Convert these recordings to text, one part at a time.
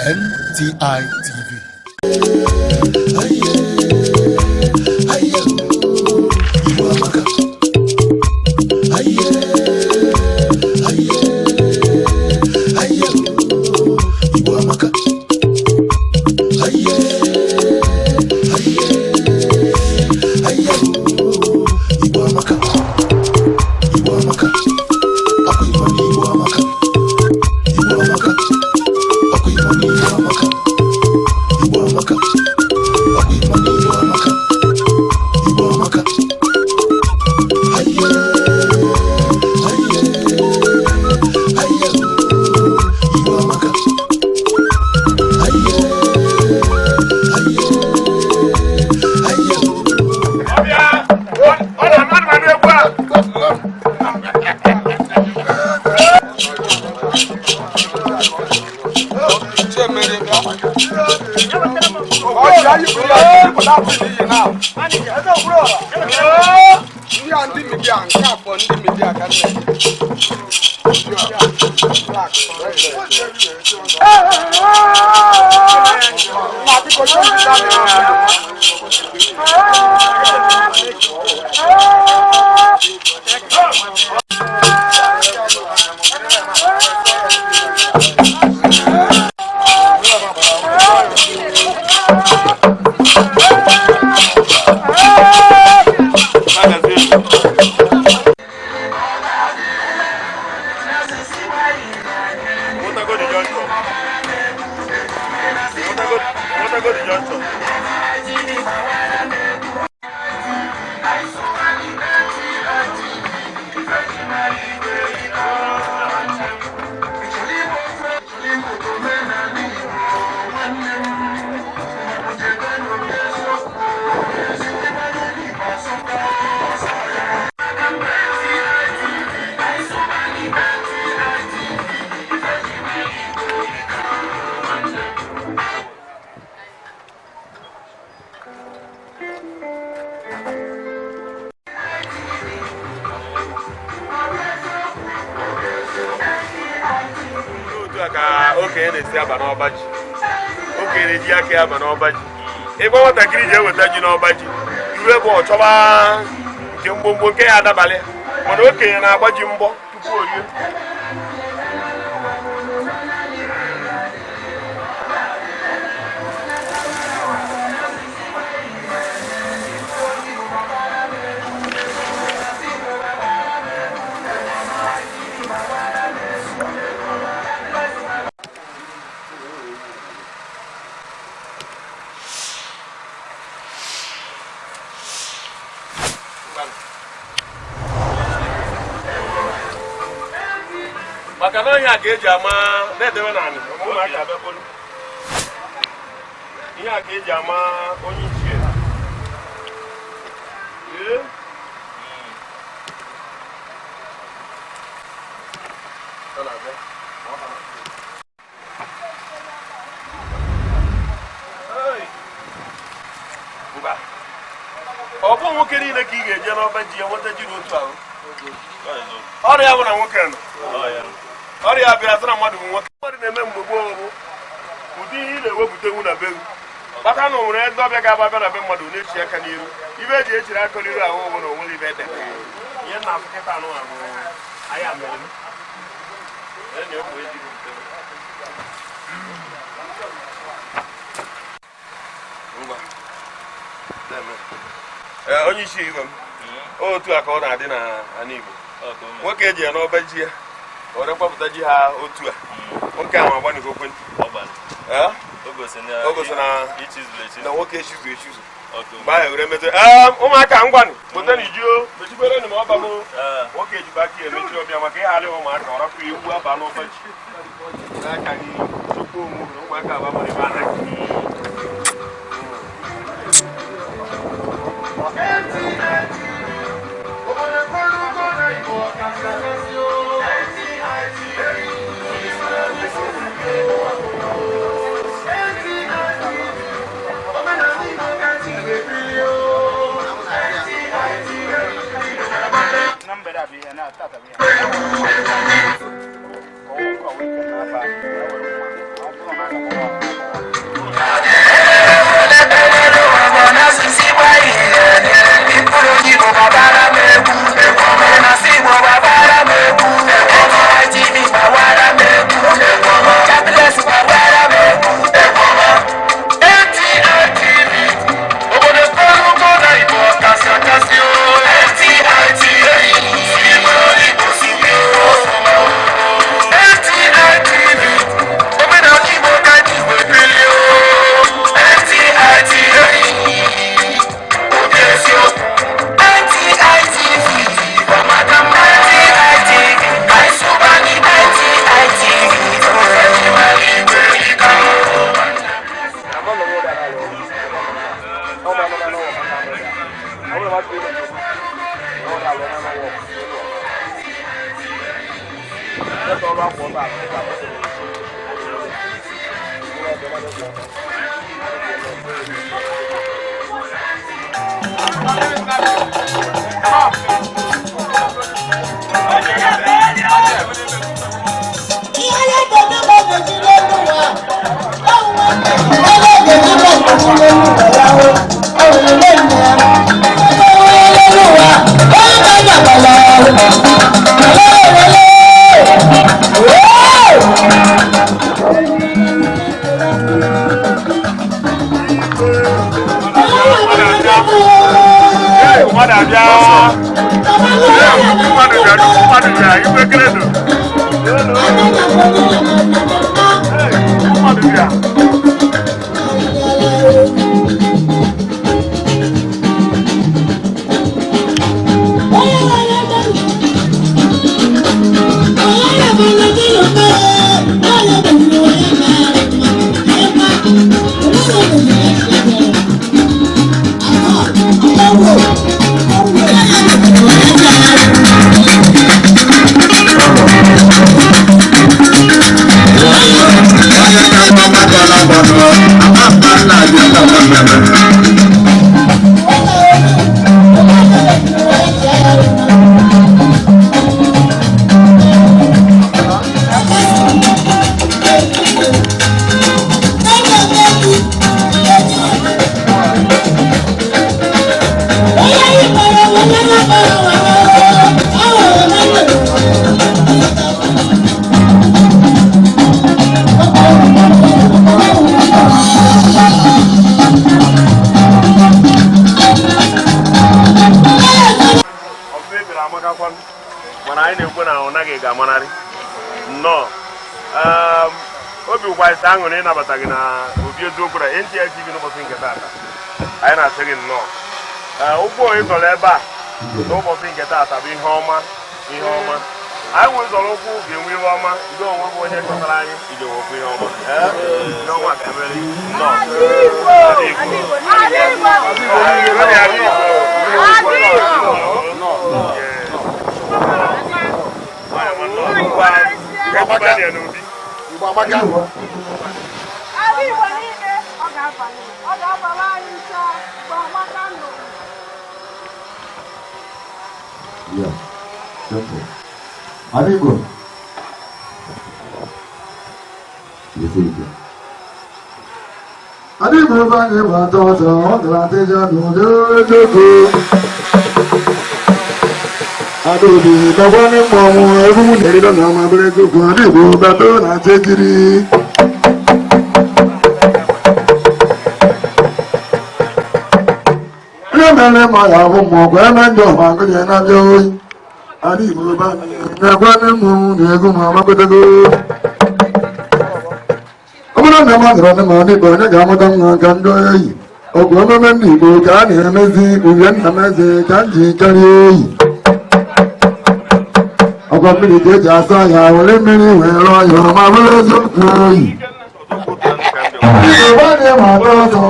NTI TV. Igbo amaka. Aye, aye, aye, Igbo amaka. Aye, aye, aye, Igbo amaka. Igbo amaka. Ọkụ Igbo na Igbo amaka. Igbo amaka. Ọkụ Igbo na Igbo amaka. Igbo amaka. Ọkụ Igbo na Igbo amaka. Igbo amaka. Aye, aye, aye, Igbo amaka. Aye, aye, aye. Ọbịa, ọ na-amadụ madụ egwu a. Ndị a ndị media nke afọ ndị media ka nne na biko. Nwetago the junction. Nwetago the junction. Otu a ka okenye na-esi aba n'ọba ji. Okenye na-eji aka ya aba n'ọba ji. Ịgwa nwatakịrị ji eweta ji n'ọba ji, iru ebe ọ chọba nke mgbomgbo nke ya adabalị, mana okenye na-agba ji mbọ tupu o rie. Maka na ihe a ka eji ama na-edewe naanị ụmụaka abịakwolu. Ihe a ka eji ama onye ichie. Ee. Ọ na-abịa. Hey. Ngwa. Ọ bụ nwoke niile ka ị ga-eje n'ọba ji ya nweta ji n'otu ahụ. Ọrịa bụ na nwoke nọ ọrịa bịara sị na mmadụ bụ nwoke. Mmadụ na-eme mgbe gboo bụ ụdị ihe ị na-ewepụta na be gị, kpata na o nwere ndị ọbịa ga-aba bịa na be mmadụ na-echi aka n'iru. Ibe eji echiri aka n'iru ahụ bụ na onwere ibe edere ihe nna afụ kịta anụ ahụ anyị amere m. Enyi ụmụ eji butere. Ngwa. Deme. Ee, onye isi igwe m, otu a ka ọ na-adị n'ala Igbo. Nwoke eji ya n'ọba ji ya o were kpọpụta ji ha otu a, nwoke ahụ agbanigo ekwentị. Ee? O gosi na nwoke echizu echizu mgbe ahụ were metụ. Ee, ụmụaka, ngwanụ, kpote na iji o mechikwere m ọba m. Nwoke ejikwa aka ya emechi ọbịa maka ịgharị ụmụaka ọ rapụ ewu aba n'ọba ji n'aka gị tupu onwe na ụmụaka aba mara ebe a na. Na mgbede a bụ ihe na tata bụ ihe. Ka ọ wee ike na-aba, ọ bụrụ na aga m Mana anyị na-ekwe na ọ naghị ga-amanarị nnọọ. Obi ụkwaisi aṅụrị ịnabata gị na obi eziokwu na NTI TV n'ụbọchị nke taata. Anyị na-asị gị nnọọ. Ụkwụ onye zọrọ ebe a n'ụbọchị nke taata bụ ihe ọma, ihe ọma. Anyị nwee zọrọ ụkwụ ga-enwe ihe ọma. Ndị onwe bụ onye chọtara anyị iji nwekwu ihe ọma. Ihe ọma ga-emere nnọọ. Ala Igbo niile ọ ga-abalị ọ ga-abalị anyị ncha mgbe amaka nọ. Yeah, simple. Ala Igbo. Ala Igbo ebe anyị bụ atọ ọsọ, ọ gara atịja n'ụdị eziokwu. Adaobi bakwanị mmọnwụ egwu m na-erido na ọma bụrụ eziokwu. Ala Igbo bato na achekiri. Onye mere ma ya bụ mmụọ kwa eme ndị ọma ngụnye na-abịa oyi. Ala Igbo be anyị na-ekwanị mmọnwụ na egwu ma agbakọtago. Ọ bụrụ na mmadụ nọ n'ala Igbo, onye ga-amụta nwa ka ndị oyi. Ọgwụ ememe ndị Igbo ka a na-emezi uhie nna m eze ka m ji karịa oyi. Ọkwa mmiri ka eji asa ya were mmiri wee rụọ ya ma bụrụ eziokwu oyi. Igbo be anyị ma atọ ọsọ.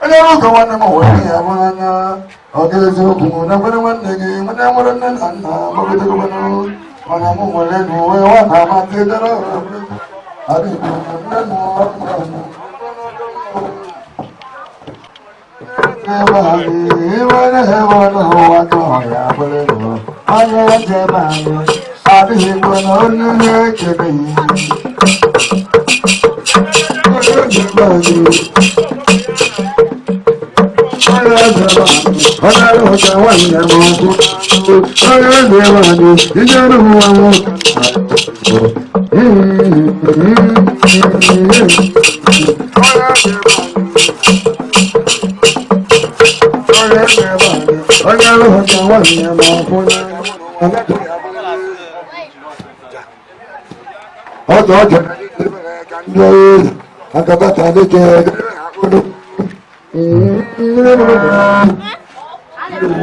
Onye ọrụ ụzọ nwanne m were ya bụrụ anya ọ ga eziokwu na kwere nwanne gị nwanne nwere nne na nna gbagidegbanụ mana mụ nwere n'uwe nwa na amasị dara Ala Igbo nne m adịghị Igbo na onye na-ekebeghị Ọjọ́ ọjọ́ akabata adéjẹ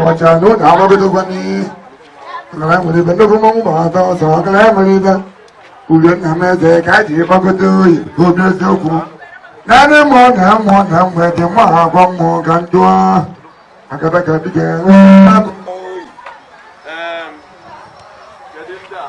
ọjà ló dà wọ́n gbẹ́dọ̀ gbọ́ ní ọ̀gá ìmọ̀lẹ́ ibẹ̀ lógún mọ́ mọ́ àtọ́ ọ̀sán ọ̀gá ìmọ̀lẹ́ ibẹ̀ ùyọ̀ nà mẹ́sẹ̀ káàdì ìfọ́kọ́tò omi eziokwu Naanị mụ na mụ na mgbede mụ agwọ mmụọ ka njụọ akadaka dike. Kedu ndị a?